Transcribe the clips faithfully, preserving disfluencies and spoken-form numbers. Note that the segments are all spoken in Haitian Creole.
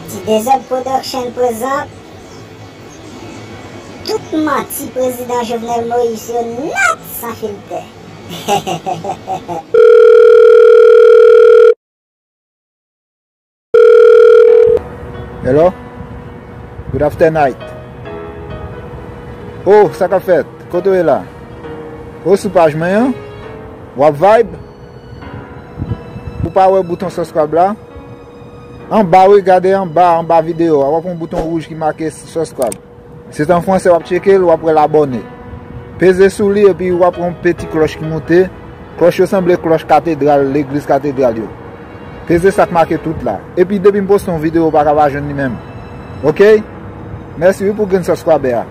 Ti Dezòd Production prezante tout manti prezidan Jovenel Moïse yo nèt san filtè. Hello? Good after night. Oh, sa k ap fèt? Kote w ye la? Oh, sou paj mwen an? W ap vibe? Ou pa wè bouton subscribe la? Anba wi, gade anba, anba videyo a, w ap wè yon bouton wouj ki make subscribe. Se t an fransè w ap tcheke l, w ap wè l abòne. Peze sou li epi w ap wè yon peti klòch ki moute. Klòch yo sanble klòch katedral, legliz katedral yo. Peze sa k make tout la. Epi depi m poste yon videyo, ou pa ka pa jwenn li menm. Oke? Mèsi wi pou grenn subscribe a.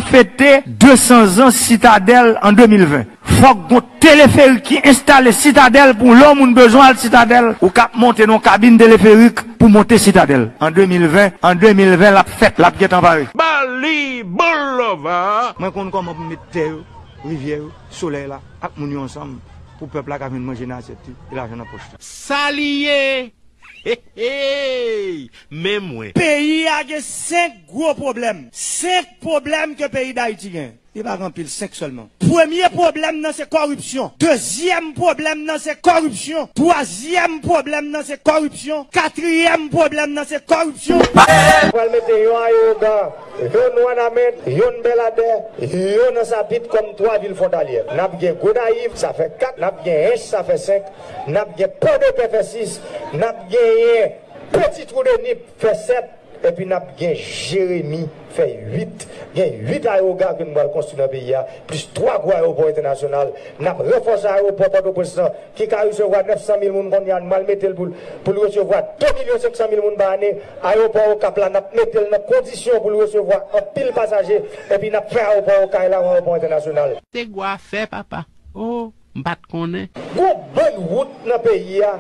Fete de san zan Sitadèl an de mil ven. Fòk gon teleferik ki enstale Sitadèl pou lè yon moun bezwen al Sitadèl, ou ka ap monte nan yon kabin teleferik pou monte Sitadèl. An de mil ven, an de mil ven, l ap fèt, l ap gentan pare. Bali Bolova! Mwen konn kòman pou m met tè yo, rivyè yo, solèy la, ak moun yo ansanm, pou pèp la ka vin manje nan asyèt li, e lajan nan pòch li. Sa li ye! Hey, hey! Men mwen. Peyi a gen senk gwo pwoblèm. Senk pwoblèm ke peyi Dayiti gen. Li pa gen anpil, senk sèlman. Premye pwoblèm nan se kòripsyon. Dezyèm pwoblèm nan se kòripsyon. Twazyèm pwoblèm nan se kòripsyon. Katriyèm pwoblèm nan se kòripsyon. Nou pral mete yon ayewogà, yon nan Wanament, yon nan Bèladè, yon nan Sapit kòm twa vil fwontalyè. N ap gen Gonayiv, sa fè kat, n ap gen Ench, sa fè senk. N ap gen Pòdepè fè sis, n ap genyen Peti Twou de Nip fè sèt, epi n ap gen Jeremi fè uit. Gen uit ayewogà ke nou pral konstwi nan peyi a, plis twa gwo ayewopò entènasyonal. N ap ranfòse ayewopò Pòtoprens lan, ki ka resevwa nèf san mil moun kounye a, nou pral mete l pou l, pou l resevwa de milyon senk san mil moun pa ane. Ayewopò Okap la, n ap mete l nan kondisyon pou l resevwa anpil pasaje, epi n ap fè ayewopò Okay la yon ayewopò entènasyonal. Se gwo afè, papa. Oh! M pa t konnen. Gon bann wout nan peyi a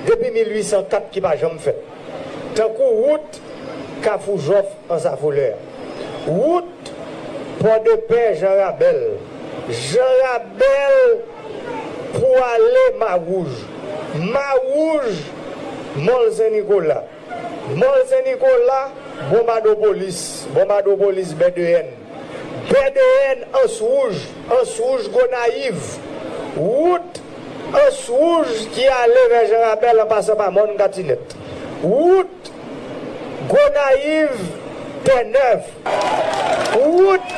depi mil uit san kat ki pa janm fèt. Tankou wout Kafou Jòf Ansafolè a. Wout Pòdepè Jan Rabèl. Jan Rabèl pou ale Mawouj. Mawouj Mòl Sen Nikola. Mòl Sen Nikola, Bonbadopolis, Bonbadopolis Bèdeyèn. Bèdeyèn Ans Wouj, Ans Wouj Gonayiv. Wout Ans Wouj ki ale vè Jan Rabèl an pasan pa mòn Katinèt. Wout Gonayiv Tènèv. Wout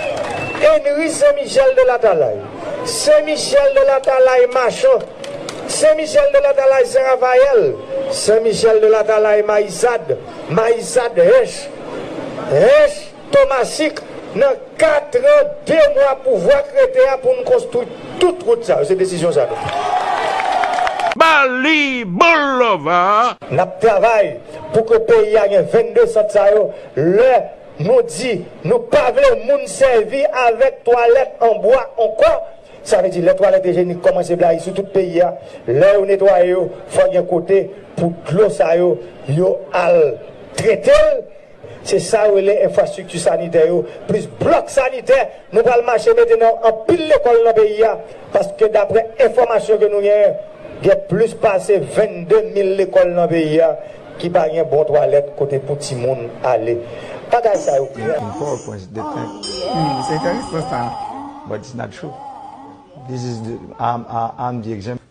Henri Sen Michèl de Latalay. Sen Michèl de Latalay Machan. Sen Michèl de Latalay Sen Rafayèl. Sen Michèl de Latalay Mayisad. Mayisad Ench. Ench Tomasik. Nan kat an, de mwa pouvwa k rete a pou n konstwi tout wout sa yo. Se desizyon sa nou pran. Bali Bolova! N ap travay pou ke peyi a gen vennde sant sa yo. Lè nou di nou pa vle moun sèvi avèk twalèt an bwa ankò, sa vle di lè twalèt ijyenik kòmanse blayi sou tout peyi a, lè yo netwaye yo, fò gen kote pou dlo sa yo, yo al trete l. Se sa yo rele enfrastrikti sanitè yo, plis blòk sanitè. Nou pral mache mete nan anpil lekòl nan peyi a, paske daprè enfòmasyon ke nou genyen, gen plis pase vennde mil lekòl nan peyi a ki pa gen bon twalèt kote pou timoun ale. Bagay sa yo grav. In PowerPoint, they think, hmm, it's interesting, but it's not true. This is the, I'm, I, I'm the example.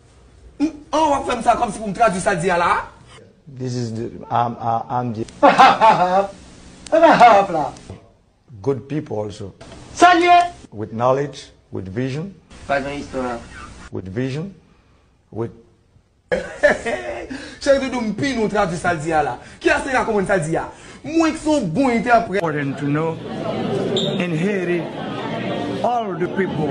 Oh, w ap fè m sa kòmsi pou m tradui sa l di a la a? This is the, I'm, I, I'm the Hap la. Good people also. Sa l ye? With knowledge, with vision. Pa jan istwa. With vision, with Cheri Doudou, m pi nou tradui sa l di a la. Kiyès ki ka konprann sa l di a? Mwen ki se yon bon entèprèt. Important to know, in Haiti, all the people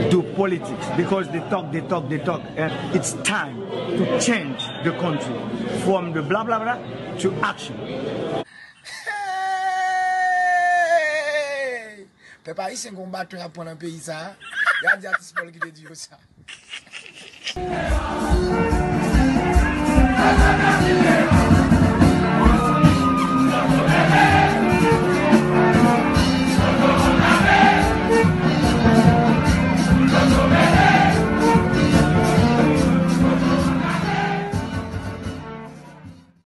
do politics because they talk, they talk, they talk, and it's time to change the country from the blah blah blah to action. Pèp ayisyen gon baton y ap pran nan peyi sa a. Y a di atis Pòl ki te di yo sa.